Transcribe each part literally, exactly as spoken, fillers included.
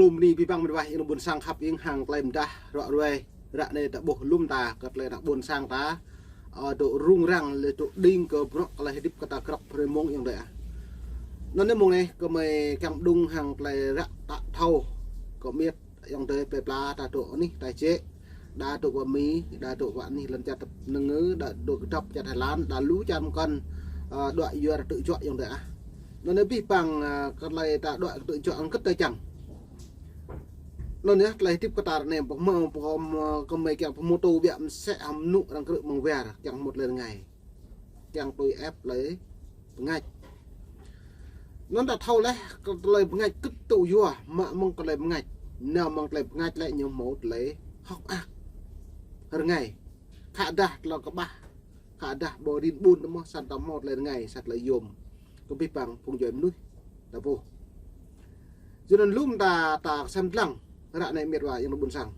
Lŏm anai abih bang met wa ayŏng adơi ƀuôn sang khăp ing hăng tơlơi mơdah ră ruai. Ră anai ta ƀuh lŏm ta kơ tơlơi ană ƀuôn sang ta, ơ, dŏ rŭng răng lĕ dŏ đing kơ bruă tơlơi hơdip kơ ta grăp hrơi mông ayŏng adơi ah. Anŭn anai mông anai gơmơi kiăng pơđŭng hăng tơlơi ră ta thâo kơ met ayŏng adơi plơi pla ta dŏ anih ta jĕ. Đa dŏ pơ Mi, đa dŏ pơ anih lŏn čar tơp nơngư, đa dŏ kơdŏp čar Thái Lan, đa lu čar mơkŏn, ơ, đuaĭ yua rơtư̆ juă ayŏng adơi ah. Anŭn anai abih bang, ơ, kơ tơlơi ta đuaĭ kơtư̆ juă hăng kơ̆t tơčăng. Anŭn yơh tơlơi hơdip kơ ta ră anai pơhmâo pơhmâo, ơ, gơmơi kiăng pơhmâo tŭ biă mơsĕ hăm anŭn arăng krư̆ mơ̆ng war kiăng hmâo tơlơi rơngai. Kiăng tui ĕp tơlơi bơngač. Anŭn ta thâo laih kơ tơlơi bơngač kơ̆t tŭ yua, mă mơ̆ng tơlơi bơngač. Nao mơ̆ng tơlơi bơngač lĕ ñu hmâo tơlơi hơ̆k mơak. Rơngai. Khă dah tơlơi kơƀah. Khă dah ƀơi rin ƀun tơ mơ̆ săn ta hmâo tơlơi rơngai, săn tơlơi yôm. Kơ abih bang phung djuai mơnuih. Ta ƀuh. Yua anŭn lŏm ta, ta sem lăng. Ră anai met wa ayŏng adơi ƀuôn sang.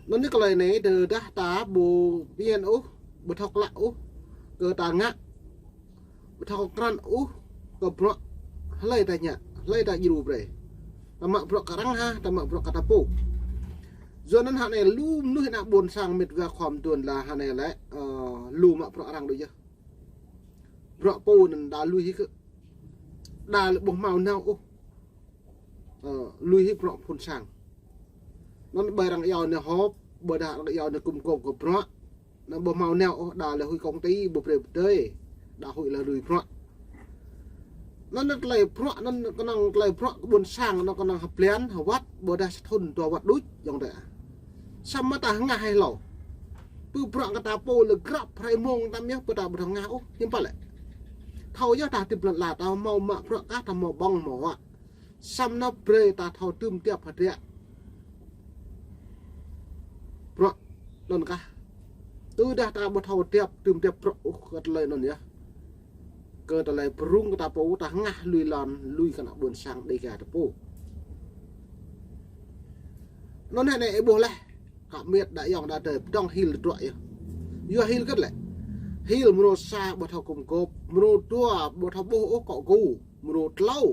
Anŭn anai tơlơi anai tơdah ta ƀu pơmĭn ôh, ƀu thâo klă ôh. Kơ ta ngă. Ƀu thâo krăn ôh. Kơ bruă hlơi ta ngă, hlơi ta djru brơi. Ta mă bruă kơ arăng hă, ta mă bruă kơ ta pô. Yua anŭn hă anai lu mơnuih ană ƀuôn sang met wa khŏm tuan la hă anai lĕ, ơ, lu mă bruă arăng đôč yơh. Bruă pô anŭn đa lui hĭ kơ. Đa lĕ ƀu hmâo nao ôh. Ơ, lui hĭ bruă phŭn sang. Anŭn ƀơi arăng iâu anai họp, ƀơi đah arăng iâu anai kŭm kŏp kơ bruă. Anŭn ƀu hmâo nao ôh, đa lĕ huĭ công ty, ƀu brơi pơdơi. Đa huĭ lĕ lui bruă. Anŭn tơlơi bruă, anŭn kơnơ̆ng tơlơi bruă kơ ƀuôn sang, anŭn kơnơ̆ng hơplĕn, hơwăt, ƀơi đah sa thŭn, dua wăt đôč, ayŏng adơi ah. Samơ̆ ta hơngah hĭ hlâo. Pơ bruă kơ ta pô lĕ grăp hrơi mông ta mơ̆ yơh, pơ ta ƀu thâo hơngah ôh, hiư̆m pă lĕ. Thâo yơh ta hơdip lŏn ala ta hmâo mă bruă kah, ta hmâo ƀơ̆ng hmâo huă. Samơ̆ anŭn brơi ta thâo tŭm tiap hơdră. Bruă anŭn kah. Tơdah ta ƀu thâo tiap tŭm tiap bruă ôh kơ tơlơi anŭn yơh. Kơ tơlơi pơrŭng kơ ta pô ta hơngah lui lŏn, lui kơ ană ƀuôn sang Dêga ta pô. Anŭn hă anai ih ƀuh laih. Kơ met đa ayŏng đa adơi pơdŏng hil tơdruă yơh. Yua hil kơ̆t lĕ. Hil mrô sa ƀu thâo kŭm kŏp, mrô dua ƀu thâo ƀuh ôh akŏ gŭ, mrô tlâo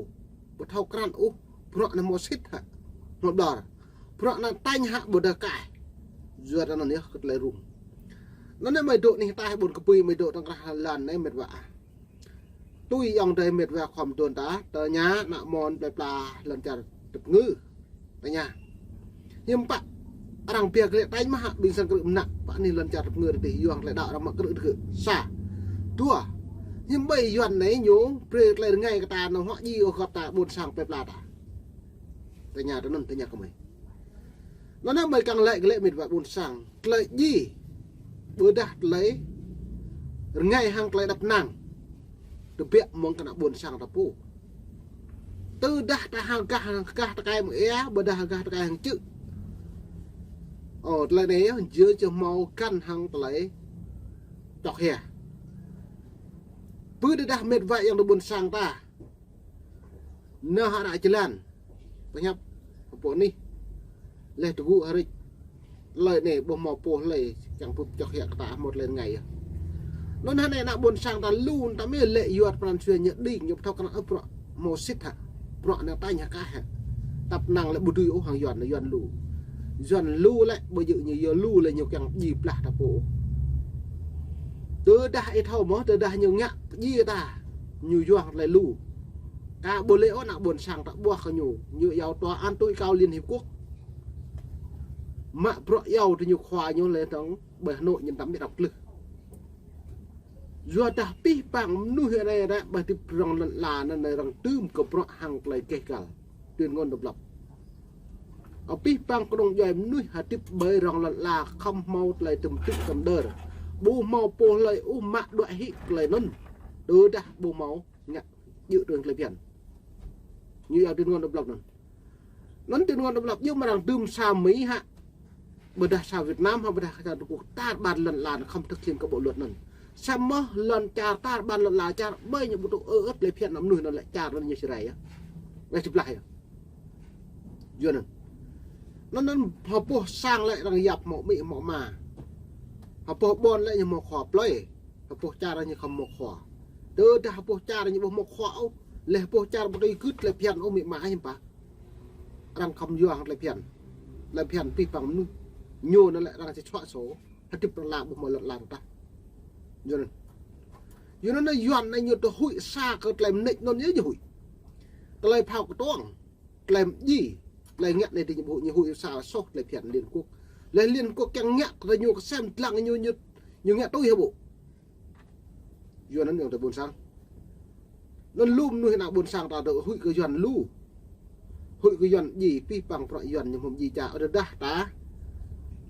ƀu thâo krăn ôh, bruă anai hmâo sĭt hă, hmâo ƀlŏr. Bruă anai tañ hă ƀôdah kah. Yua anŭn yơh kơ tơlơi rŭng. Anŭn anai mơi dŏ anih ataih ƀôn kơpui mơi dŏ tơkrah lŏn anai met wa ah. Tui ayŏng adơi met wa khŏm tuan ta, tơña ană mơnuih plơi pla lŏn čar tơp ngư. Tơña. Hiư̆m pă arăng pia glĕ tañ mơ̆ hă ƀing sang krư̆ mơnă pơ anih lŏn čar tơp ngư tơdih yua hăng tơlơi đaŏ arăng mă krư̆ tơgŭ. Sa. Dua. Hiư̆m ƀơi Yuan anai ñu brơi tơlơi rơngai kơ ta nao hŏk ji ôh gŏp ta ƀôn sang plơi pla ta. Tơña tơ anŭn tơña kơ mơi. Anŭn anai mơi kiăng laĭ glĕ met wa ƀôn sang. Tơlơi ji. Ƀôdah tơlơi rơngai hăng tơlơi đăp năng. Tơbiă mơ̆ng kơ ană ƀôn sang ta pô. Tơdah ta hơgah hăng hơgah tơkai mơ̆ng ia, ƀôdah hơgah tơkai hăng čư̆. Ơ, tơlơi anai yơh, jơ čơ hmâo găn hăng tơlơi čŏk hia. Pơ tơdah met wa ayŏng adơi ƀôn sang ta. Nao hă ră jơlan. Tơñăp. Pô anih. Laih tơgŭ hơrĕč. Tơlơi anai ƀu hmâo pô hlơi kiăng pơčŏk hia kơ ta hmâo tơlơi rơngai yơh. Anŭn hă anai ană ƀôn sang ta lu ta mơ̆ lĕ yua pran jua ñu đing ñu ƀu thâo krăn ôh bruă hmâo sĭt hă. Bruă anai tañ hă kah hă. Tăp năng lĕ ƀu dưi ôh hăng Yuan, Yuan lu. Yuan lu lĕ ƀu djơ̆ ñu yua lu lĕ ñu kiăng ji blah ta pô. Tơdah ih thâo mơ̆, tơdah ñu ngă ji ta. Ñu yua tơlơi lu. Kah ƀu lĕ ôh ană ƀôn sang ta ƀuah kơ ñu. Ñu iâu tòa án tối cao Liên Hiệp Quốc. Mă bruă iâu tơ ñu khua ñu lĕ tơ̆ng ƀơi Hà Nội ñu tăm ƀiă đăp klưh. Yua dah abih bang mơnuih anai dah ƀơi hơdip rŏng lŏn ala anai arăng tŭm kơ bruă hăng tơlơi keh gal. Tuyên ngôn độc lập. Abih bang kơđông djuai mơnuih hơdip ƀơi rŏng lŏn ala khŏm hmâo tơlơi tơm tŭk tơm đơr. Ƀu hmâo pô hlơi ôh mă đuaĭ hĭ tơlơi anŭn. Tơdah ƀu hmâo ngă djơ̆ tui tơlơi phiăn. Ñu iâu tuyên ngôn độc lập anŭn. Anŭn tuyên ngôn độc lập yua mơ̆ arăng tŭm sa Mi hă. Ƀôdah sa Việt Nam hă, ƀôdah sa Trung Quốc, tar ƀar lŏn ala khŏm thực hiện kơ bộ luật anŭn. Samơ̆ lŏn čar tar ƀar lŏn ala čar ƀơi ñu ƀu tŭ ơ ơ̆t tơlơi phiăn ană mơnuih anŭn lĕ čar anŭn ñu či rai yơh. Weh či blah yơh. Yua anŭn. Anŭn anŭn hơpôh sang lĕ arăng yap hmâo amĭ hmâo ama. Hơpôh ƀôn lĕ ñu hmâo khua plơi. Hơpôh čar ñu khŏm hmâo khua. Tơdah hơpôh čar ñu ƀu hmâo khua ôh. Laih hơpôh čar ƀu tui gưt tơlơi phiăn ôh amĭ ama hiư̆m pă. arăng khŏm yua hăng tơlơi phiăn. Tơlơi phiăn pih păng mơnuih. Ñu anŭn lĕ arăng či čuă sô. Hơdip arăng la ƀu hmâo lŏn lan tah. Yua anŭn. Yua anŭn Yuan anai ñu tơ huĭ sa kơ tơlơi mơneč anŭn yơh ñu huĭ. Tơlơi phao kơtuang. Tơlơi mơji. Tơlơi ngă anai tơ ñu ƀu huĭ, ñu huĭ sa soh tơlơi phiăn Liên Quốc. Lĕ Liên Quốc kiăng ngă kơ ñu kơsem dlăng ñu, ñu, ñu ngă tui hă ƀu. Yua anŭn yơh tơ ƀôn sang. Anŭn lu mơnuih ană ƀôn sang ta tơ huĭ kơ Yuan lu. Huĭ kơ Yuan ji pih păng prăk Yuan ñu hmâo ji ča. Ơ tơdah ta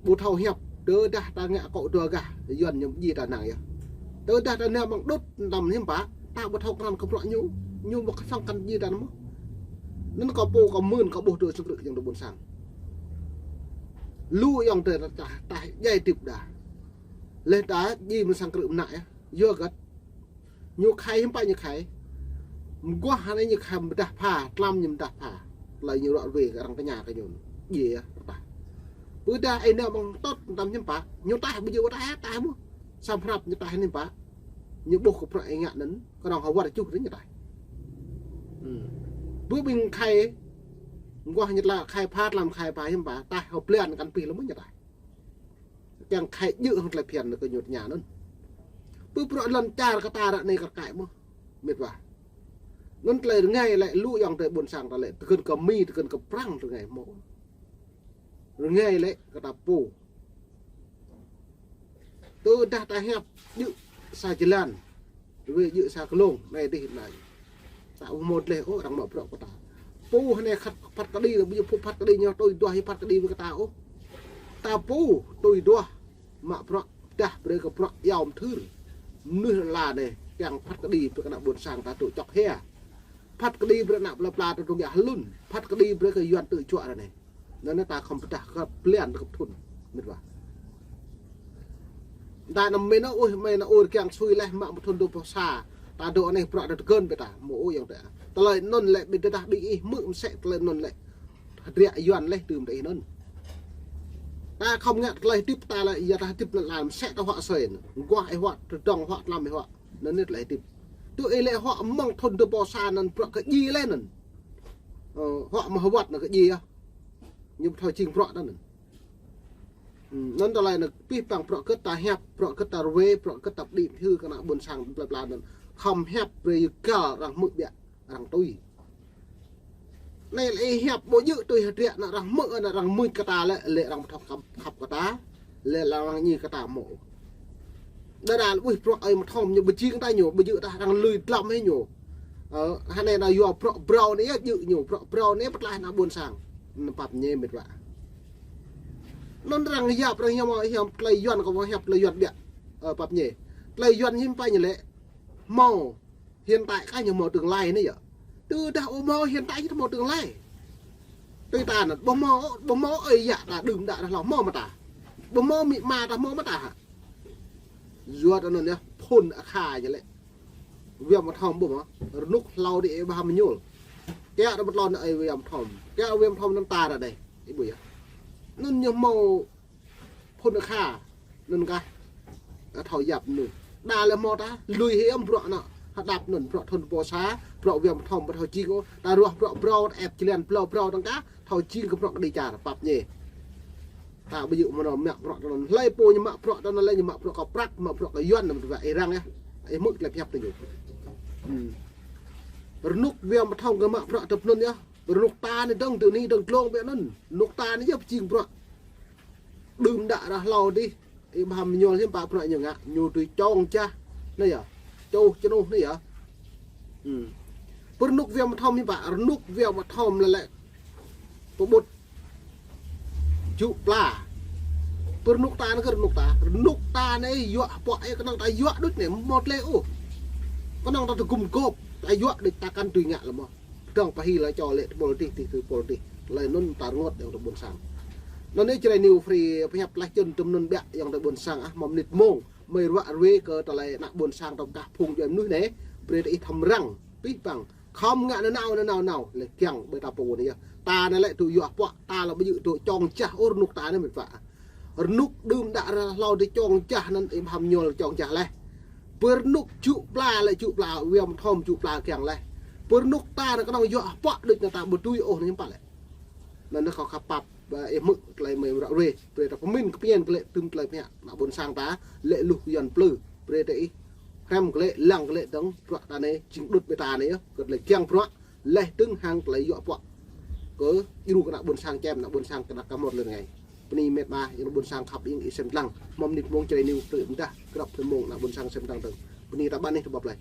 ƀu thâo hiăp, tơdah ta ngă akŏ dua gah, Yuan ñu ji ta năng yơh. Tơdah ta nao mơ̆ng đŭt tăm hiư̆m pă, ta ƀu thâo krăn kơ prăk ñu, ñu ƀu kơsong kăn ji ta mơ̆. Anŭn kâo pô kâo mưn kâo ƀuh tơ sang krư̆ yơh tơ ƀôn sang. Lu yơh tơ ta, ta djai tip đa. Lĕ ta ji mơ̆ng sang krư̆ mơnă yơh. Yua hơget. Ñu khai hiư̆m pă ñu khai. Mơguah hơnai ñu khai mơdah pha, tlam ñu mơdah pha. Tơlơi ñu ruă ruê kơ arăng tơña kơ ñu. Djai yơh, tah. Pơdah ai nao mơ̆ng tŏt tăm hiư̆m pă. Ñu tah ƀu djơ̆ tah, tah mơ̆. Samơ̆ hrăp ñu tah hiư̆m pă. Ñu ƀuh kơ prăk ai ngă anŭn. Kơnơ̆ng hơwăr čuh tơ ñu tah. Hmm. Ƀu ƀing khai. Mơguah ñu tla khai pha, tlam khai pha hiư̆m pă. Tah hơblan kăn pih lơ̆m ñu tah. Kiăng khai djơ̆ hăng tơlơi phiăn kơ ñu tơña anŭn. Pơ prăk lŏn čar kơ ta ră anai kar kaĭ mơ̆. Mĕt wa. Anŭn tơlơi rơngai lĕ lu yơh tơ ƀôn sang ta lĕ. Tơgơ̆n kơ Mi, tơgơ̆n kơ Prăng rơngai mơ̆. Rơngai lĕ kơ ta pô. Tơdah ta hiăp djơ̆ sa jơlan. Ruai djơ̆ sa glông, anai dih anai. Ta ƀu hmâo tơlơi ôh arăng mă bruă kơ ta. Pô hơnai khăt phat kơđi, ƀu djơ̆ pô phat kơđi ñu tui duah, phat kơđi ƀơi kơ ta ôh. Ta pô tui duah mă bruă, dah brơi kơ bruă iâu mơthưr. Mơnuih lŏn la anai, kiăng phat kơđi brơi kơ ană ƀôn sang ta tŭ čŏk hia. Phat kơđi brơi ană plơi pla ta tŭ ngă hlŭn. Phat kơđi brơi kơ Yuan tŭ čuă ră anai. Anŭn ta khŏm pơdah kơ blan kơ thŭn. Mĕt wa. Ta anăm mĕn ôh, mĕn ôh kiăng sui leh mă mơ̆ thŭn dua pluh sa. Ta dŏ anai prăk ta tơgơ̆n ƀĕ ta. Mơ̆ ôh yơh ta. Tơlơi anŭn lĕ ƀing tơdah ƀing ih hmư̆ mơsĕ tơlơi anŭn lĕ. Hơdră Yuan leh tơm tơ ih anŭn. Ta khŏm ngă tơlơi hơdip ta lĕ, yua ta hơdip lăn lan mơsĕ ta huă sơi anŭn. Mơguah ih huă, tơdrong huă, tlam ih huă. Anŭn anai tơlơi hơdip. Tui ih lĕ huă mơ̆ng thŭn dua pluh sa anŭn prăk kơ ji leh anŭn. Ơ, huă mơ̆ hơwăt anŭn kơ ji yơh. Ñu ƀu thâo jing prăk anŭn. Hmm, anŭn tơlơi anŭn pih păng prăk kơ ta hiăp, prăk kơ ta ruai, prăk kơ ta pơđĭ pơthưr kơ ană ƀôn sang plơi pla anŭn. Khŏm hiăp brơi yơh kơ arăng hmư̆ biă, arăng tui. Anai lĕ hiăp ƀu djơ̆ tui hơdră anŭn arăng hmư̆, anŭn arăng mưč kơ ta lĕ, lĕ arăng ƀu thâo khăp, khăp kơ ta, lĕ arăng ñi kơ ta mơ̆. Đa đa lĕ ƀuh prăk ai mơthom ñu ƀu jing ta ñu, ƀu djơ̆ ta arăng lui dlăm hĭ ñu. Ơ, hơnai anŭn yua prăk brâo anai yơh djơ̆ ñu, prăk brâo anai pơtlaih ană ƀôn sang. Anŭn pap ñe mĕt wa. Anŭn arăng yap arăng hiam, hiam tơlơi Yuan kơ hiam tơlơi Yuan biă. Ơ, pap ñe. Tơlơi Yuan hiư̆m pă ñu lĕ. Hmâo. Hiện tại kah ñu hmâo tương lai anai yơh. Tơdah ƀu hmâo hiện tại či hmâo tương lai. Tui ta anŭn, ƀu hmâo, ƀu hmâo ơi yă ta đưm đă ră hlâo hmâo mơ̆ ta. Ƀu hmâo amĭ ama ta hmâo mơ̆ ta hă. Yua anŭn yơh, phŭn akha ñu lĕ. Wia mơthom ƀu mơ̆, rơnŭk hlâo đĭ ih ƀu hăm mơñul. Kiăng rơbat lŏn ơi wia mơthom. Kiăng wia mơthom anŭn ta ră anai. Ih ƀuh yơh. Anŭn ñu hmâo phŭn akha, anŭn kah. Ơ, thâo yap anŭn. Đa lĕ hmâo ta, lui hiam bruă anŭn. Hơđăp anŭn, bruă thŭn dua pluh sa, bruă wia mơthom ƀu thâo jing ôh. Ta ruah bruă brâo, ta ĕp jơlan blâo brâo tăng kah, thâo jing kơ bruă kơđi čar, pap ñe. Ta ƀu djơ̆ mơ̆n mă bruă tơ anŭn. Hlơi pô ñu mă bruă tơ anŭn lĕ ñu mă bruă kơ prăk, mă bruă kơ Yuan, anŭn mơ̆ ih răng yơh. Ih hmư̆ tơlơi pơhiăp tơ ñu. Hmm. Rơnŭk wia mơthom kơ mă bruă tơ anŭn yơh. Rơnŭk ta anai dơ̆ng, tơ anai dơ̆ng glông ƀĕ anŭn. Rơnŭk ta anai yơh pơjing bruă. Đưm đă ră hlâo đih. Ih ƀu hăm mơñul hiư̆m pă bruă ñu ngă, ñu tui čong jah. Anai yơh. Čuh čơnuh anai yơh. Hmm. Pơ rơnŭk wia mơthom hiư̆m pă, rơnŭk wia mơthom lĕ lĕ. Pơƀut. Jŭ pla. Pơ rơnŭk ta anai kơ rơnŭk ta. Rơnŭk ta anai yua pô ih kơnơ̆ng ta yua đôč anai, hmâo tơlơi ôh. Kơnơ̆ng ta tơgŭm gŏp, ta yua đôč ta kăn tui ngă lơ̆m mơ̆. Dơ̆ng pơhi lĕ čô lĕ tơpul dih, dih tơpul dih. Tơlơi anŭn ta rơngot yơh tơ ƀôn sang. Anŭn anai Jrai New Free pơhiăp tơlơi čun tơm anŭn biă yơh tơ ƀôn sang ah, mơ̆ mơnit mông. Mơi ruă ruai kơ tơlơi ană ƀôn sang tơm kah phung djuai mơnuih anai. Brơi tơ ih thâo răng, pih păng. Khŏm ngă nanao, nanao, nao. Lĕ kiăng ƀơi ta pô anai yơh. Ta anai lĕ tŭ yua pô, ta lĕ ƀu djơ̆ tŭ čong jah ôh rơnŭk ta anai mĕt wa. Rơnŭk đưm đă ră hlâo đĭ čong jah anŭn ih ƀu hăm mơñul čong jah leh. Pơ rơnŭk jŭ pla lĕ jŭ pla wia mơthom jŭ pla kiăng leh. Pơ rơnŭk ta anai kơnơ̆ng yua pô đôč anai ta ƀu tui ôh anai hiư̆m pă lĕ. Anŭn kâo khăp pap, ƀă ih hmư̆ tơlơi mơi ră ruai. Brơi ta pơmĭn kơpian glaĭ tơm tơlơi pơhiăp ană ƀôn sang ta, lĕ luh Yuan plư. Brơi ta ih hrăm glaĭ, lăng glaĭ dơ̆ng, bruă ta anai, jing đut ƀơi ta anai yơh, kơ tơlơi kiăng bruă, laih dơ̆ng hăng tơlơi yua pơhiăp. Kơ djru kơ ană ƀôn sang čem, ană ƀôn sang kơnăk kơ mơ̆t lĕ rơngai. Bơni met wa, ih ană ƀôn sang khăp ing ih sem lăng. Mơ̆ng anai mơ̆ng čơđai ñu tơ̆ mơdah, krăp tơ̆ mơ̆ng ană ƀôn sang sem lăng dơ̆ng. Bơni ta ƀăn ih tơƀăp laih.